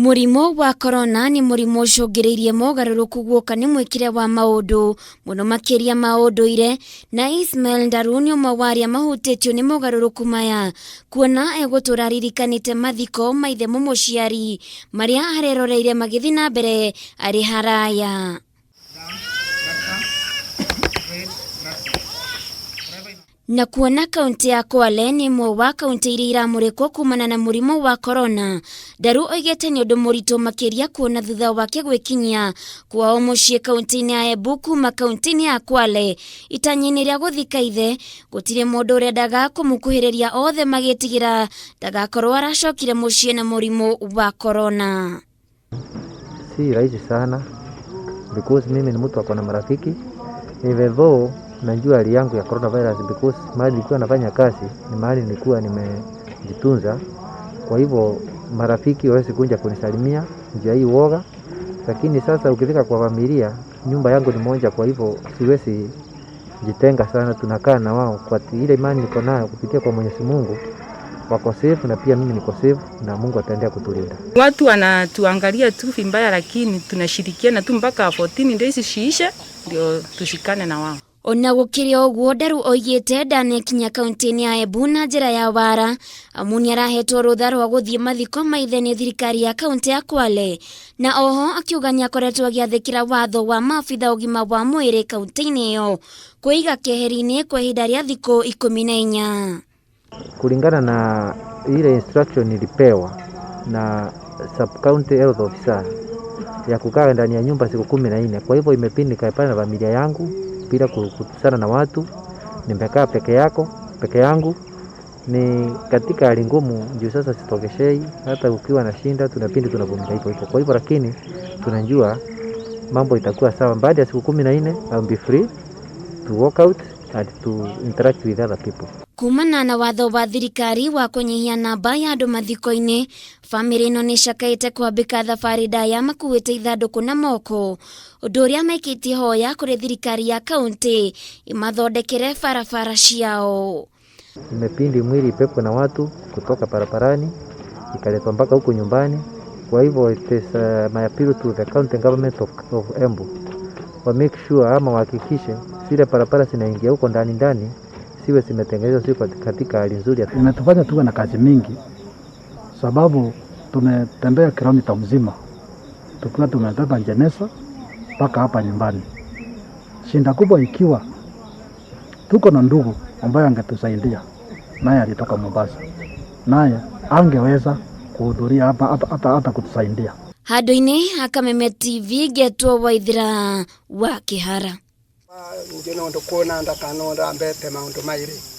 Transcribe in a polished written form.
Mũrimũ wa corona nĩ mũrimũ ũcũngĩrĩirie mogarũrũku guoka nĩ mwĩkĩre wa maũndũ mũno makĩria ma ũndũire, na Ismail Ndaru nĩ ũmwe wa arĩa mahutĩtio nĩ mogarũrũku maya, kuona egũtũra aririkanĩte mathiko ma ithe mũmũciari marĩa areroreire magĩthiĩ na mbere arĩ haraya. Na kuona kaunti ya Kwale nĩ ĩmwe wa kaunti iria iramũrĩkwo kumana na mũrimũ wa corona, Ndaru oigĩte nĩ ũndũ mũritũ makĩria kuona thutha wake gwĩkinyia kwao mũciĩ kaunti-inĩ ya Embu kuma kaunti-inĩ ya Kwale itanya-inĩ rĩa gũthika ithe, gũtirĩ mũndũ ũrendaga kũmũkuhĩrĩria, othe magĩtigĩra ndagakorwo aracokire mũciĩ na mũrimũ wa corona. Si rahisi sana because mimi ni mtu ako na marafiki, even though najua hali yangu ya coronavirus, because mahali nilikuwa nafanya kazi ni mahali nilikuwa nimejitunza. Kwa hivyo marafiki hawezi kuja kunisalimia njia hii uoga, lakini sasa ukifika kwa familia, nyumba yangu ni moja, kwa hivyo siwezi jitenga sana, tunakaa na wao kwa ile imani niko nayo kupitia kwa Mwenyezi Mungu, wako safe na pia mimi niko safe na Mungu ataendelea kutulinda. Watu wanatuangalia tu vibaya, lakini tunashirikiana tu mpaka 14 days ziishe ndio tushikane na wao. Ona gũkĩrĩ ũguo, Ndaru oigĩte ndanekinya kaunti-inĩ ya Embu na njĩra ya wara, amu nĩarahetwo rũtha rwa gũthiĩ mathiko ma ithe nĩ thirikari ya kaunti ya Kwale, na oho akiuga nĩakoretwo agĩathĩkĩra watho wa maabitha ũgima wa mwĩrĩ kaunti-inĩ ĩyo kwĩiga keheri-inĩ kwa ihinda rĩa thikũ 14. Kulingana na ile instruction nilipewa na sub county health officer ya kukaa ndani ya nyumba siku 14. Kwa hivyo imebidi nikae pale na familia yangu bila kukutana na watu. Nimekaa peke yangu, ni katika hali ngumu juu sasa sitokeshei, hata ukiwa na shinda tunapindi tunavumilia hivyo hivyo. Kwa hivyo lakini tunajua mambo itakuwa sawa baada ya siku 14, I'll be free to walk out and to interact with other people. Kumana na watho wa thirikari wa kũnyihia namba ya andũ mathiko-inĩ, bamĩrĩ ĩno nĩ ĩcakaĩte kwambĩka thabarĩ ndaya makuĩte ithandũkũ na moko, ũndũ ũrĩa maikĩtie hoya kũrĩ thirikari ya kaunti ĩmathondekere barabara ciao. Imebidi mwili ibebwe na watu kutoka barabarani ikaletwa mpaka huku nyumbani. Kwa hivyo it is my appeal to the county government of Embu wa make sure ama wahakikishe zile barabara zinaingia huko ndani ndani siwe zimetengenezwa ziko katika hali nzuri. Imetufanya tuwe na kazi mingi, sababu tumetembea kilomita mzima tukiwa tumebeba jeneza mpaka hapa nyumbani. Shinda kubwa ikiwa tuko na ndugu ambaye angetusaidia, naye alitoka Mombasa, naye angeweza kuhudhuria hapa hata kutusaidia. Handũ-inĩ ha Kameme TV, ngetwo Waithira wa Kĩhara. Ningĩ no ndũkuona ndakano ndambete maũndũ mairĩ.